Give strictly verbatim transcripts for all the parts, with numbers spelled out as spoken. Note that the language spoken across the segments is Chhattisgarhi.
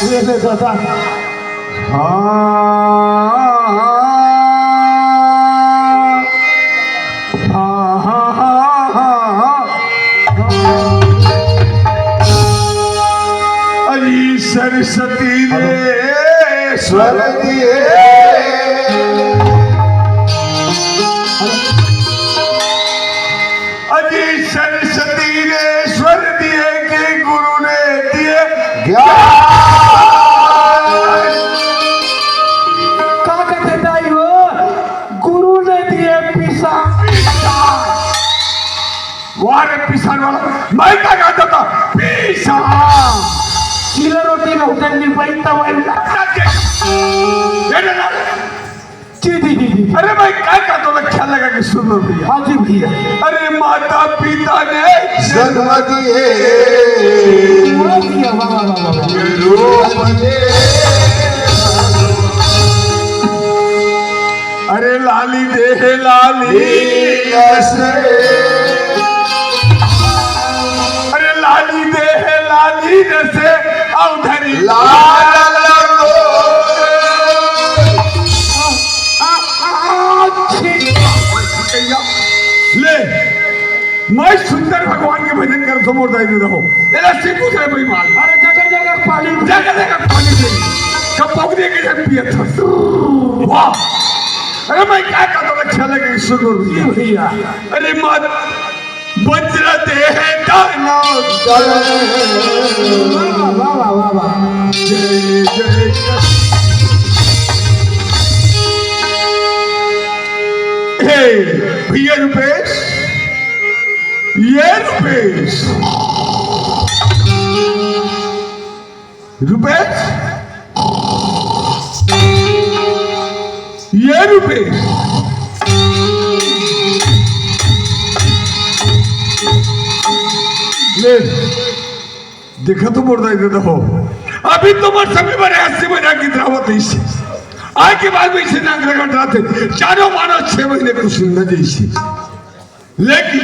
दे दे दादा। हाँ, हाँ, हाँ, हाँ, हाँ। अरे सरस्वती ने स्वर दिए। अजी सरस्वती ने स्वर दिए कि गुरु ने दिए ज्ञान। का कहते दाई हो? गुरु ने दिए पिसा। वाह रे पिसान वाला, मैं का कहता था? पिसा। चीला रोटी में उतर नहीं पाई, तब वही लगता के। ये ना जी, जी, जी, जी। अरे भाई, काय का तो लग ख्याल लगा के सुन लो भैया। हाँ जी भैया। अरे माता पिता ने जन्म दिए। वाह भैया, वाह, वाह, वाह, वाह। रूप दे। अरे लाली दे लाली। अरे लाली दे लाली रसे अवधरी। लाल ले, मैं सुंदर भगवान के भजन कर तो मोर दाई दे रहो। एला सिद्धू से भाई माल। अरे जगह जगह पानी। जगह जगह पानी दे। कब पकड़े के जब पिया था। वाह। अरे मैं क्या कहता हूँ, अच्छा लगे सुनो। जी भैया। अरे मात वज्र देह दानव। वाह, वाह, वाह, वाह। जय जय। हे भैया रुपेश, ये रुपेश, रुपेश, ये रुपेश। ले, देखा तो मोर दाई दे हो। अभी तो मोर सभी बड़े हंसी मजाक की तरह होते इसे। आज के बाद में इसे नाक रगड़ रहा थे। चारों मानो छह महीने को सुनना जैसे। लेकिन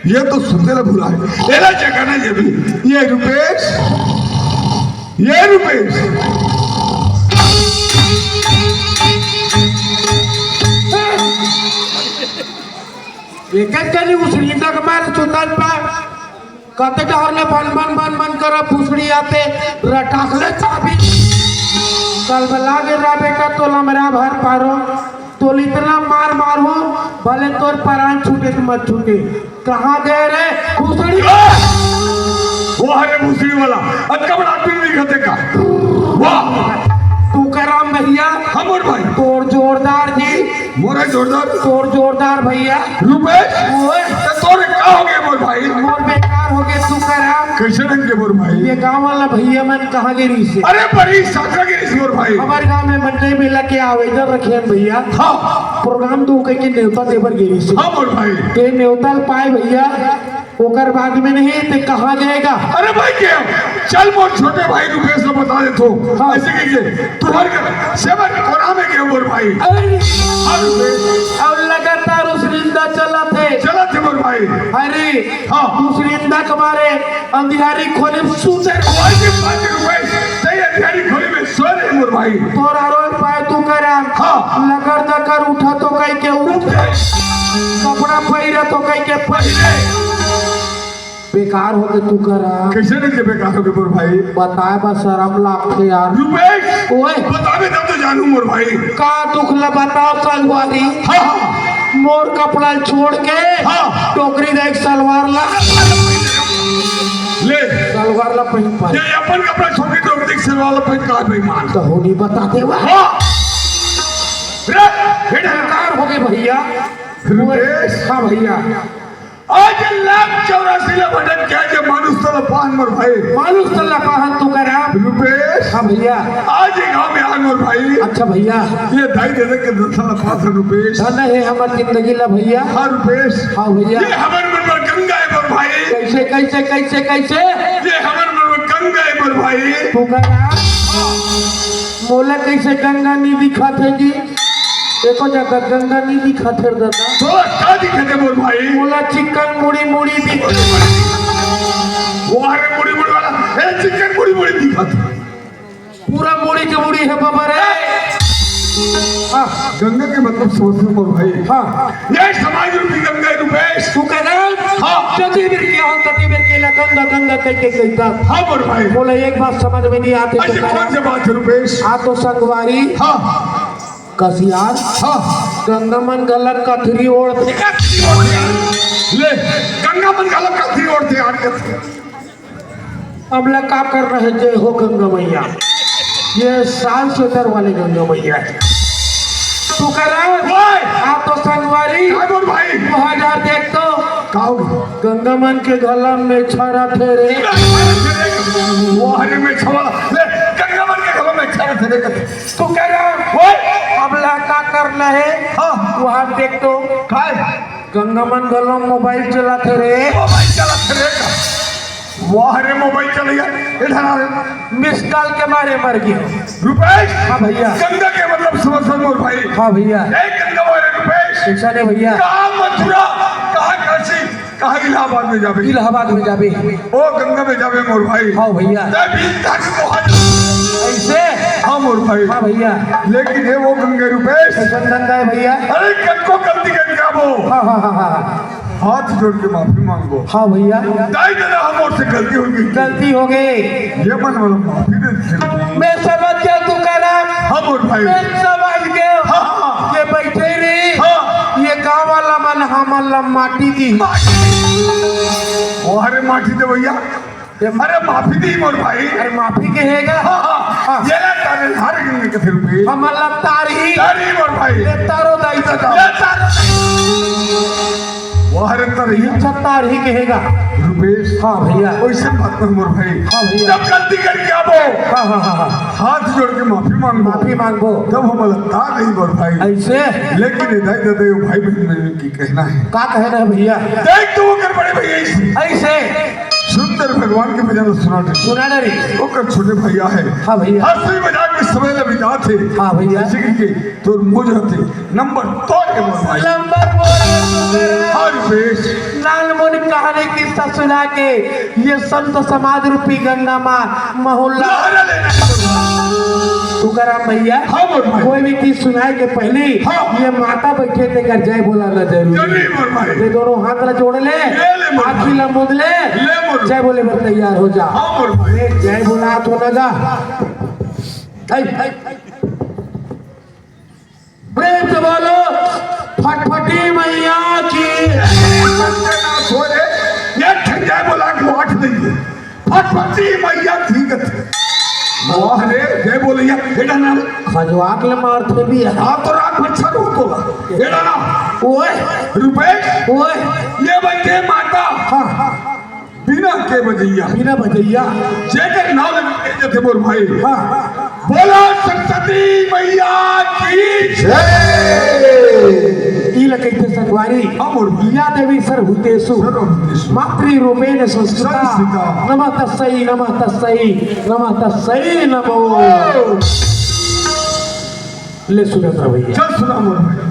ये तो सुनते ना भुला है। एला जगह ना ये भी। ये रुपेश, ये रुपेश। एकर कनी उसरींदा के मारे चुतल पा। कते डहर ले बन बन बन बन कर फुसड़ी आते रटाखले चाबी। कल बला गे रा बेटा तो लमरा भर पारो। तो इतना मार मार हो, भले तोर परान छूटे तो मत छूटे। कहाँ गए रे फुसड़ी? वाह रे फुसड़ी वाला, अतका बड़ा आदमी नहीं खाते का? वाह। तुकाराम भैया। हाँ मोर भाई। तोर जोरदार जी। मोरा जोरदार। तोर जोरदार भैया। रुपेश, ओए। तो तोरे का हो गया मोर भाई? मोर बेकार हो गए तुकाराम। कैसे ढंग के मोर भाई? ये गांव वाला भैया मन कहाँ गे रहिस हे? अरे बड़ी साखा गे रहिस मोर भाई। हमारे गांव में मंडई मेला के आवेदन रखे हैं भैया। हाँ। प्रोग्राम दो कह के नेवता देबर गे रहिस हे। हाँ मोर भाई। ते नेवता ल पाए भैया। ओकर बाद में नहीं, ते कहाँ जाएगा? अरे भाई के, चल मोर छोटे भाई रुपेश को बता दे तो। हाँ। ऐसे कह के, तुहर के, सेवा के कोना में गए मोर भाई। अरे, हाँ रुपेश। अब लगातार उसरींदा चला थे। चला थे मोर भाई। अरे, हाँ। उसरींदा के मारे अंधियारी खोली में सूते। भाई के पाँच रुपए, ते अंधियारी खोली में सो रहे मोर भाई। तोर हरोल पाए तुकाराम। हाँ। लकर दकर उठा तो कह के उठ। कपड़ा पहिरा तो कह के पहिरे। बेकार हो गए तुकाराम। कैसे नहीं के बेकार हो गए मोर भाई? बताए बा शरम लागथे यार। रुपेश, ओए। बताबे तब तो जानू मोर भाई। का दुख ला बताओ संगवारी? हाँ, हाँ। मोर कपड़ा छोड़ के हाँ। टोकरी देख सलवार ला। ले। सलवार ला पहिन पाए। ये अपन कपड़ा छोड़ के टोकरी देख सलवार ला पहिन का बेईमान। तो होनी बता देवा। हाँ। रे, हेड बेकार हो गए भैया। रुपेश। हाँ भैया। आज लाख चौरासी ला भटक गया जे मानुष तला पाहन मोर भाई। मानुष तला पाहन तुकाराम। रुपेश। हाँ भैया। आज ये गांव में आन मोर भाई। अच्छा भैया। ये दाई दे दे के दस ला पाँच सौ रुपेश। धन है हमर जिंदगी ला भैया। हाँ रुपेश। हाँ भैया। ये हमर मन में गंगा है मोर भाई। कैसे, कैसे, कैसे, कैसे? ये हमर मन में गंगा है मोर भाई। तुकाराम। मोला कैसे गंगा नहीं दिखाथे जी? एको जगह गंगा नहीं दिखाथे रे दादा। तोला का दिखाथे मोर भाई? मोला चिकन मुड़ी मुड़ी दिख। वाह रे मुड़ी मुड़ी वाला, ए चिकन मुड़ी मुड़ी दिखाथे। पूरा मुड़ी के मुड़ी हे बाबा रे। हाँ। गंगा के मतलब समझ लो मोर भाई। हाँ। ये समाज रूपी गंगा हे रुपेश। तू कह रहा है? हाँ। जति बेर के हो, तति बेर के ला गंगा, गंगा कह के कहता। हाँ मोर भाई। बोले, एक बात समझ में नहीं आते तो ऐसे कह कौन रहा। से बात हे रुपेश? आ तो संगवारी। हाँ। कसियार। हाँ। गंगा मन घला कथरी ओढ़। कथरी ओढ़ यार। ले, गंगा मन घला कथरी ओढ़ यार। अब ला का करना हे, जय हो गंगा मैया। ये साल स्वेटर वाले गंगा मैया हे। तू कह रहा है? ओए! आ तो संगवारी। हाँ बोल भाई। वहाँ जा देख तो। का हो गया? गंगा मन के घला में छरा थे रे। वाह रे, में छवा। ले, गंगा मन के घला में छरा थे रे। तू कह रहा है? ओए! अब ला का करना हे? हाँ। वहाँ देख तो। काय? गंगा मन घला मोबाइल चलाथे रे। मोबाइल चलाथे रे। वाह रे, मोबाइल चलैया। इधर आ रे। मिस कॉल के मारे मर गया। रुपेश। हाँ भैया। गंगा के मतलब समझ मोर भाई। हाँ भैया। ए गंगा वाले रुपेश। ऐसा नहीं भैया। कहाँ मथुरा, कहाँ काशी, कहाँ इलाहाबाद में जाबे? इलाहाबाद में जाबे। ओ गंगा में जाबे मोर भाई। हाँ भैया। तब भी धन मोहन। ऐसे? हाँ मोर भाई। हाँ भैया। लेकिन हे वो गंगा रुपेश। कैसन गंगा हे भैया? अरे कतको गलती कर क्या वो? हाँ, हाँ, हाँ, हाँ। हाथ जोड़ के माफी मांगो। हाँ भैया। दाई ददा, हमर से गलती हो गई। गलती हो गई। ये मन वाला माफी दे दे। मैं समझ गया तू कह रहा। हाँ मोर भाई। मैं समझ गया। हाँ, हाँ। ये बैठे रे। हाँ। ये गाँव वाला मन हमन ला माटी दी। वाह रे माटी दे भैया। अरे माफी दी मोर भाई। अरे माफी के हे गा? हाँ, हाँ। हाँ। ये ले तारे हर दिन के फिर भी। हमन ला तारही। तारही मोर भाई। ले तारो दाई ददा। ले तारो दाई। वाह रे तारही। अच्छा तारही के हे गा। रुपेश। हाँ भैया। वैसे बात नहीं मोर भाई। हाँ भैया। जब गलती कर गया वो। हाँ, हाँ, हाँ, हाँ। हाथ जोड़ के माफी मांगो। माफी मांगो। तब हमन ला तारही मोर भाई। ऐसे? लेकिन ये दाई ददा, ये भाई बहन में की कहना हे। का कहना हे भैया? देख तू ओकर बड़े भैया ऐसे। ऐसे? सुंदर भगवान के भजन सुना दे। सुना ना रे। ओकर छोटे भैया हे। हाँ भैया। हंसी मजाक में समय ला बिताथे। हाँ भैया। ऐसे करके तोर मौज रहथे। नंबर तोर हे मोर भाई। नंबर मोर हे। हाँ रुपेश। नान मुन कहानी किस्सा सुना के ये संत समाज रूपी गंगा माँ महू ला लहरा लेना। तुकाराम भैया, हाँ, बोल भाई। कोई भी चीज सुनाए के पहली हाँ। ये माता बैठे तेकर जय बोलाना जरूरी। जरूरी, बोल भाई। ये दोनों हाथ ला जोड़ ले, ले, ले, बोल आँखी भाई। ला मूंद ले, ले, बोल। जय बोले बर तैयार हो जा। हाँ, बोल भाई। ये जय बोला तो ना जा। हाय, हाय। प्रेम से बोलो, फटफटी मैया की। ये ठंडा बोला के आठ नहीं है। फटफटी मैया की गत। वाह रे, जय बोलैया। एड़ा ना। खजवाक ले मारथे भी है। हाँ, तो रात भर छर हो तोला। एड़ा ना। ओए। रुपेश। ओए। ये बैठे माता। हाँ, हाँ। बीना के बजैया। बीना बजैया। जेकर नाम लेके जथे मोर भाई। हाँ। बोला सरस्वती मैया की जय। ई ला कहिथे संगवारी। हाँ, मोर भाई। या देवी सर्वभूतेषु। सर्वभूतेषु। मातृरूपेण संस्थिता। संस्थिता। नमः तस्सै, नमः तस्सै, नमः तस्सै नमो। ले सुनत रह भैया। चल सुना मोर भाई।